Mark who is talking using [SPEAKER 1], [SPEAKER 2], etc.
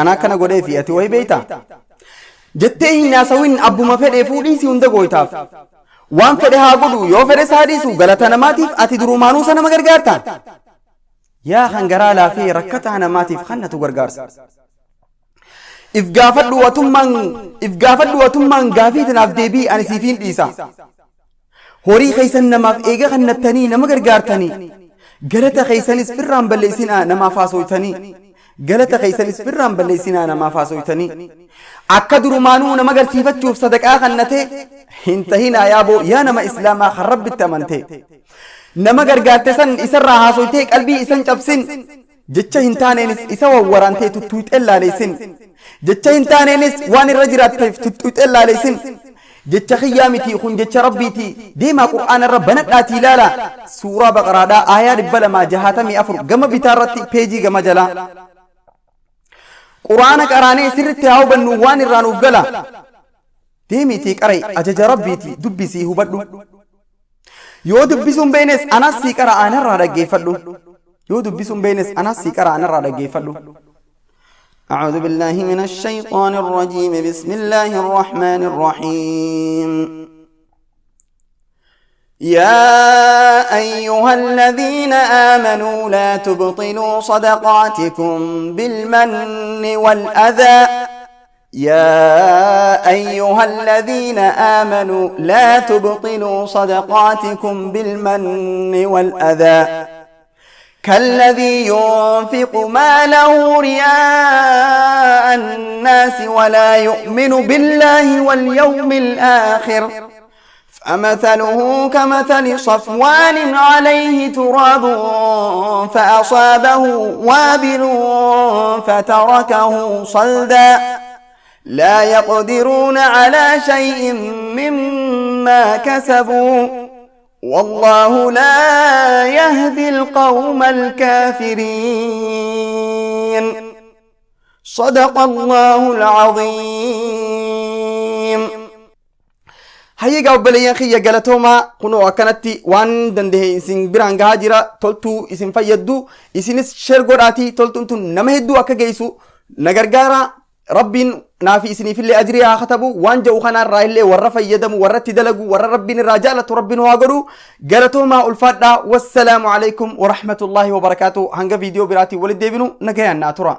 [SPEAKER 1] Anaa akkana godheefi ati wayi beeyta jettee hin haasawin. Abbuma fedhe fuudhiisi hunda gooytaaf. Waan fedhe haa godhu, yoo fedhe isaa dhiisu, galata namaatiif ati durumaanuu isa nama gargaarta. Yaa kan garaa laafee rakkataa namaatiif kannatu gargaarsa. If gaafadhu watummaan, if gaafadhu watummaan, gaafii tanaaf deebii ani siifiin dhiisa. Horii keessan namaaf eega kannattanii nama gargaartanii, galata keessanis firraan balleessinaa namaaf haasoytanii, galata keessanis firraan balleessinaa namaaf haasoytanii. Akka durumaanuu nama garsiifachuuf sadaqaa kannatee hin tahinaa. Yaaboo yaa nama Islaamaa kan Rabbitti amante, nama gargaarte san isarraa haasoytee qalbii isan cabsin. Jecha hin taaneenis isa wawwaraantee tuttuuxee laaleessin. Jecha hin taaneenis waan irra jiraatteef tuttuuxee laaleessin. Jecha kiyyaa miti kun, jecha Rabbiiti. Deemaa Qur'aana irra banadhaatii ilaala. Suuraa Baqaraadhaa aayaa 264 gama bitaa irratti, peejii gama jalaa. Qur'aana qaraanee sirritti haa hubannu, waan irraa nuuf gala. Deemiitii qarai, ajaja Rabbiiti, dubbisii hubadhu. Yoo dubbisuun beeynes anas sii qara, anarraa dhaggeeffadhu. Yoo dubbisuun beeynes anas sii qara, anarraa dhaggeeffadhu. أعوذ بالله من الشيطان الرجيم. بسم الله الرحمن الرحيم. يا أيها الذين آمنوا لا تبطلوا صدقاتكم بالمن والأذى. يا أيها الذين آمنوا لا تبطلوا صدقاتكم بالمن والأذى كالذي ينفق ماله رياء الناس ولا يؤمن بالله واليوم الآخر، فمثله كمثل صفوان عليه تراب فأصابه وابل فتركه صلدا لا يقدرون على شيء مما كسبوا والله لا يهدي القوم الكافرين. صدق الله العظيم. Hayyigaa obboleeyyan kiyya, galatoomaa. Kunoo akkanatti waan dandahe isin biraan gahaa jira. Toltuu isin fayyaddu isinis share godhaatii toltuun tun nama hedduu akka geessu na gargaara. Rabbiin naafi isiniifillee ajrii haa katabu. Waan jedhu kanarraa illee warra fayyadamu, warra itti dalagu, warra Rabbiin irraa jaalatu Rabbiin haa godhu. Galatoomaa, ulfaadhaa. Wassalaamu alaikum warahmatullaahi wabarakaatu. Hanga viidiyoo biraatiin walitti deebinu nagayaan naa tura.